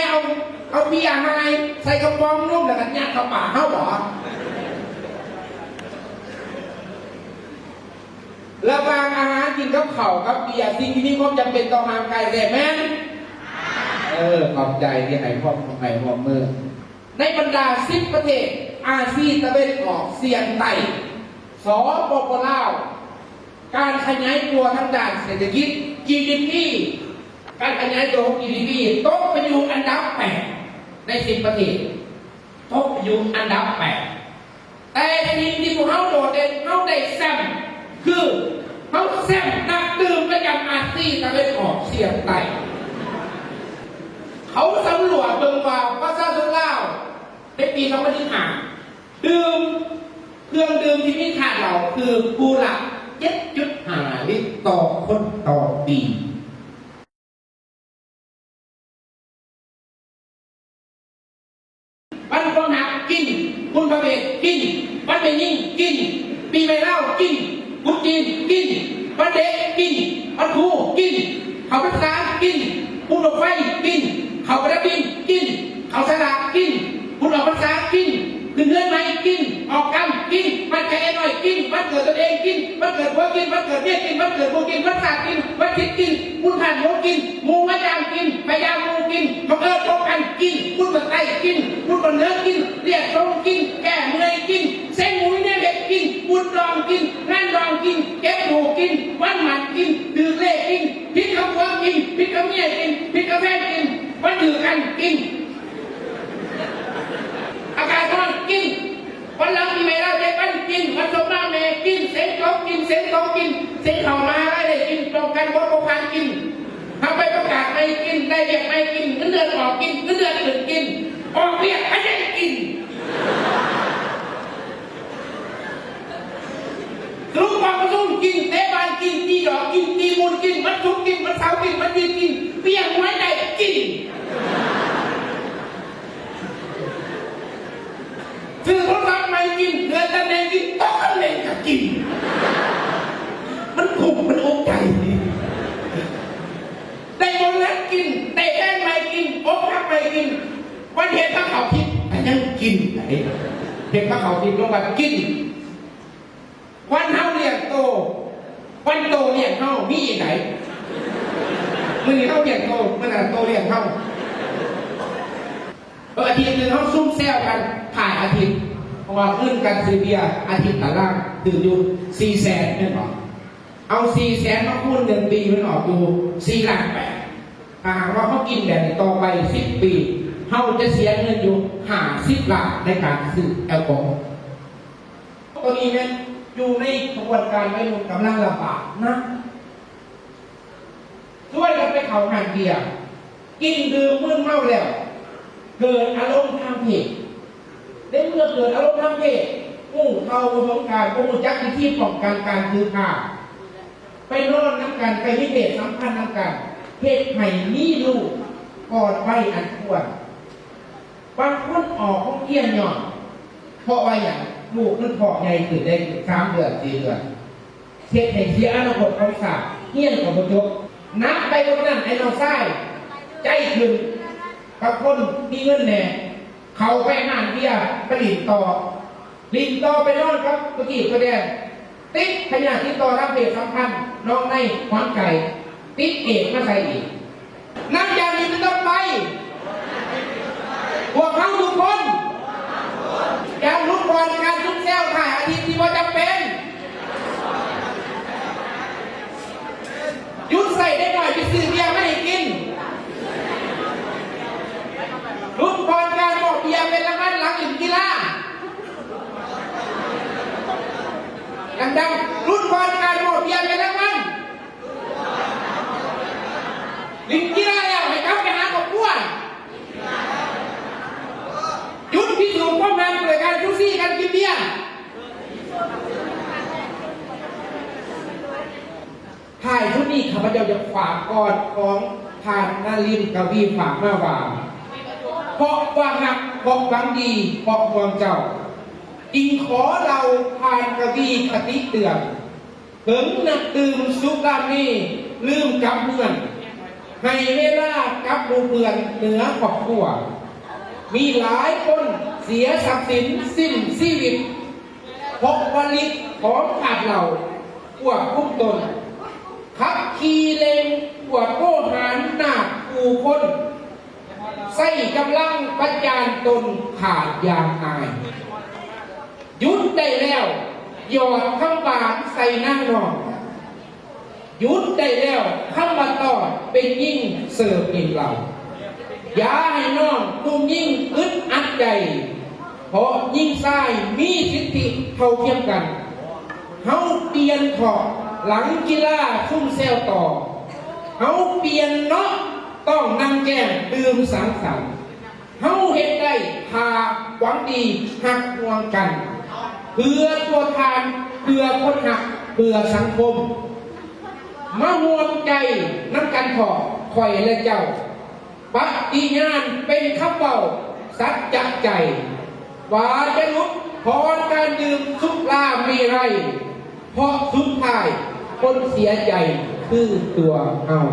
ເອົາ ເອົາເບຍຫາຍໃສ່ກະປ໋ອງນົມ ແລ້ວກໍຍັດເຂົ້າປາກເຮົາບໍ? ລະຫວ່າງອາຫານກິນກັບເຂົ້າກັບເບຍ ສິ່ງທີ່ມີຄວາມຈຳເປັນຕໍ່ຮ່າງກາຍແທ້ແມ່ນ? ເອີ ຂອບໃຈທີ່ໃຫ້ຄວາມ ໃຫ້ຄວາມຮ່ວມມື. ໃນບັນດາສິບປະເທດອາຊີຕາເວັນອອກສຽງໃຕ້ ສປປ ລາວ ການຂະຫຍາຍຕົວທາງດ້ານເສດຖະກິດ ຈີດີພີ ການຂະຫຍາຍຕົວຂອງ ຈີດີພີ ຕົກໄປຢູ່ອັນດັບແປດໃນສິບປະເທດ ຕົກໄປຢູ່ອັນດັບແປດ. ແຕ່ສິ່ງທີ່ພວກເຮົາໂດດເດັ່ນ ເຮົາໄດ້ແຊ້ມ ຄືເຮົາແຊ້ມນັກດື່ມປະຈຳອາຊີຕາເວັນອອກສຽງໃຕ້. ເຂົາສຳຫຼວດເບິ່ງວ່າປະຊາຊົນລາວໃນປີສອງພັນສິບຫ້າ ດື່ມເຄື່ອງດື່ມທີ່ມີທາດເຫຼົ້າຄືຜູ້ລະເຈັດຈຸດຫ້າລິດຕໍ່ຄົນຕໍ່ປີ. ວັນຄວາມຮັກ ກິນ, ບຸນພະເວດ ກິນ, ວັນແມ່ຍິງ ກິນ, ປີໃໝ່ລາວ ກິນ, ບຸນຈີນ ກິນ, ວັນເດັກ ກິນ, ວັນຄູ ກິນ, ເຂົ້າພັນສາ ກິນ, ບຸນບັ້ງໄຟ ກິນ, ເຂົ້າປະດັບດິນ ກິນ, ເຂົ້າສາກ ກິນ, ບຸນອອກພັນສາ ກິນ, ຂຶ້ນເຮືອນໃໝ່ ກິນ, ອອກກຳ ກິນ, ວັນໄຂ້ນ້ອຍ ກິນ, ວັນເກີດຕົນເອງ ກິນ, ວັນເກີດຜົວ ກິນ, ວັນເກີດເມຍ ກິນ, ວັນເກີດໝູ່ ກິນ, ວັນຊາດ ກິນ, ວັນທິດ ກິນ, ບຸນບ້ານໂຍ ກິນ, ໝູ່ມາຈ້າງ ກິນ, ໄປຢາມໝູ່ ກິນ, ບັງເອີນພົບກັນ ກິນ, ບຸນບັ້ງໄຟ ກິນ, ບຸນບັ້ງເໜືອ ກິນ, ລ້ຽງສົງ ກິນ, ແກ້ເມື່ອຍ ກິນ, ເສັງໝູ ເນຍເຮັດ ກິນ, ບຸນດອງ ກິນ, ງານດອງ ກິນ, ເກັບໝູ ກິນ, ວັນໝັດ ກິນ, ຖືກເລກ ກິນ, ຜິດກັບຜົວ ກິນ, ຜິດກັບເມຍ ກິນ, ຜິດກັບແຟນ ກິນ, ວັນຖືກກັນ ກິນ. ອາກາດຮ້ອນ ກິນ, ວັນຫຼັງປີໃໝ່ລາວເຈັດວັນ ກິນ, ວັນສົບມາແມ່ ກິນ, ເສັງຈົບ ກິນ, ເສັງຕົກ ກິນ, ເສັງເຂົ້າມະຫາໄລ ກິນ, ຕ້ອງການບົດບໍ່ຜ່ານ ກິນ, ຮັບໃບປະກາດໃໝ່ ກິນ, ໄດ້ວຽກໃໝ່ ກິນ, ເງິນເດືອນອອກ ກິນ, ເງິນເດືອນຂຶ້ນ ກິນ, ອອກວຽກ ຂະຫຍັນ ກິນ. ສະຫຼຸບກອງປະຊຸມ ກິນ, ເຕະບານ ກິນ, ຕີດອກ ກິນ, ຕີມູນ ກິນ, ວັນສຸກ ກິນ, ວັນເສົາ ກິນ, ວັນທິດ ກິນ, ປ່ຽງຫວຍໄດ້ ກິນ. ຊື້ໂທລະສັບໃໝ່ ກິນ, ເລື່ອນຕຳແໜ່ງ ກິນ, ຕົກຕຳແໜ່ງກໍກິນ. ມັນຄຸ້ມ ມັນອົກໃຈ. ໄດ້ໂບນັດ ກິນ, ໄດ້ແຟນໃໝ່ ກິນ, ອົກຫັກໃໝ່ ກິນ, ວັນເຮັດພາເຂົ້າທິບ ກໍຍັງກິນ. ເຮັດພາເຂົ້າທິບລົງວັດ ກິນ. ວັນເຮົາລ້ຽງໂຕ, ວັນໂຕລ້ຽງເຮົາ ມີອີກໃດ? ມື້ນີ້ເຮົາລ້ຽງໂຕ, ມື້ໜ້າໂຕລ້ຽງເຮົາ. ເອີ ອາທິດໜຶ່ງເຮົາຊຸມແຊວກັນ ທ້າຍອາທິດ, ເພາະວ່າເງິນການຊື້ເບຍອາທິດລະລ້ານ ຖືກຢູ່ສີ່ແສນ ແມ່ນບໍ່? ເອົາສີ່ແສນມາຄູນໜຶ່ງປີ ມັນອອກຢູ່ສີ່ລ້ານແປດ. ຖ້າຫາກວ່າເຮົາກິນແບບນີ້ຕໍ່ໄປສິບປີ, ເຮົາຈະເສຍເງິນຢູ່ຫ້າສິບລ້ານໃນການຊື້ແອລກໍຮໍ. ໂຕນີ້ແມ່ນຢູ່ໃນຂະບວນການໄວໜຸ່ມກຳລັງລະບາດນະ. ຊວນກັນໄປເຂົ້າຮ້ານເບຍ, ກິນດື່ມມຶນເມົາແລ້ວ ເກີດອາລົມທາງເພດ. ໃນເມື່ອເກີດອາລົມທາງເພດ, ຮູ້ເທົ່າບໍ່ເຖິງການ, ບໍ່ຮູ້ຈັກວິທີປ້ອງກັນການຖືພາ, ໄປນອນນຳກັນ, ໄປມີເພດສຳພັນນຳກັນ, ເຮັດໃຫ້ມີລູກກ່ອນໄວອັນຄວນ. ບາງຄົນອອກໂຮງຮຽນຍ້ອນ ເພາະວ່າຫຍັງ? ລູກມັນທ້ອງໃຫຍ່ຂຶ້ນໄດ້ສາມເດືອນ ສີ່ເດືອນ, ເຮັດໃຫ້ເສຍອະນາຄົດຂອງຊາດ, ຮຽນກໍບໍ່ຈົບ. ໜັກໄປກວ່ານັ້ນ ໄອ້ນ້ອງຊາຍ ໃຈຂຶ້ນກັບຄົນມີເງິນແດ່, ເຂົ້າໄປຮ້ານເບຍ ໄປຫຼິ້ນຕໍ່, ຫຼິ້ນຕໍ່ໄປນອນກັບປະກີປະແດງ, ຕິດພະຍາດຕິດຕໍ່ທາງເພດສຳພັນ ນ້ອງໃນຂວັນໄກ່, ຕິດເອດສມາໃສ່ອີກ. ນັບຈາກນີ້ເປັນຕົ້ນໄປ, ພວກເຮົາທຸກຄົນຈະຫຼຸດຜ່ອນການຊຸມແຊວທ້າຍອາທິດທີ່ບໍ່ຈຳເປັນ. ຢຸດໃຊ້ເດັກນ້ອຍໄປຊື້ເບຍມາໃຫ້ກິນ. ຫຼຸດຜ່ອນການມອບເບຍເປັນລາງວັນຫຼັງຫຼິ້ນກິລາ. ດັງໆ, ຫຼຸດຜ່ອນການມອບເບຍເປັນລາງວັນ. ຫຼິ້ນກິລາແລ້ວໃຫ້ກັບໄປຫາຄອບຄົວ. ຢຸດພິສູດຄວາມຮັກດ້ວຍການຊູຊີກັນກິນເບຍ. ທ້າຍສຸດນີ້ ຂ້າພະເຈົ້າຢາກຝາກກອນຂອງທ່ານນາລິນກະວີ ຝາກມາວ່າ ເພາະວ່າຮັກ, ເພາະຫວັງດີ, ເພາະຫ່ວງເຈົ້າ, ຈຶ່ງຂໍເລົ່າທ່ານກະວີຄະຕິເຕືອນ ເຖິງນັກດື່ມສຸລາເມ ລືມກັບເຮືອນ. ໃຫ້ເວລາກັບໝູ່ເພື່ອນເໜືອຄອບຄົວ. ມີຫຼາຍຄົນເສຍຊັບສິນ, ສິ້ນຊີວິດ ເພາະວະລິດຂອງທາດເຫຼົ້າຄວບຄຸມຕົນ, ຂັບຂີ່ເລັ່ງອວດໂອຫານນາດຂູ່ຄົນ, ໃຊ້ກຳລັງປະຈານຕົນຂາດຢ່າງອາຍ. ຢຸດໄດ້ແລ້ວ ຢອດຄຳຫວານໃສ່ນາງນ້ອງ. ຢຸດໄດ້ແລ້ວ ຄຳວ່າຕ້ອນເປັນຍິງເສີບກິນເຫຼົ້າ. ຢ່າໃຫ້ນ້ອງຜູ້ຍິງອຶດອັດໃຈ, ເພາະຍິງຊາຍມີສິດທິເທົ່າທຽມກັນ. ເຮົາປ່ຽນເຖາະຫຼັງກິລາຊຸມແຊວຕໍ່. ເຮົາປ່ຽນເນາະ ຕ້ອງນັ່ງແຈ້ມດື່ມສັງສັນ. ເຮົາເຮັດໄດ້ຖ້າຫວັງດີຮັກຫ່ວງກັນ, ເພື່ອຕົວທ່ານ, ເພື່ອຄົນຮັກ, ເພື່ອສັງຄົມ. ມາຮ່ວມໃຈນຳກັນເຖາະ ຂ້ອຍແລະເຈົ້າ. ປະຕິຍານເປັນຄຳເວົ້າສັດຈະໃຈ ວ່າຈະຫຼຸດຜ່ອນການດື່ມສຸລາເມໄລ, ເພາະສຸດທ້າຍຄົນເສຍໃຈຄືຕົວເຮົາ.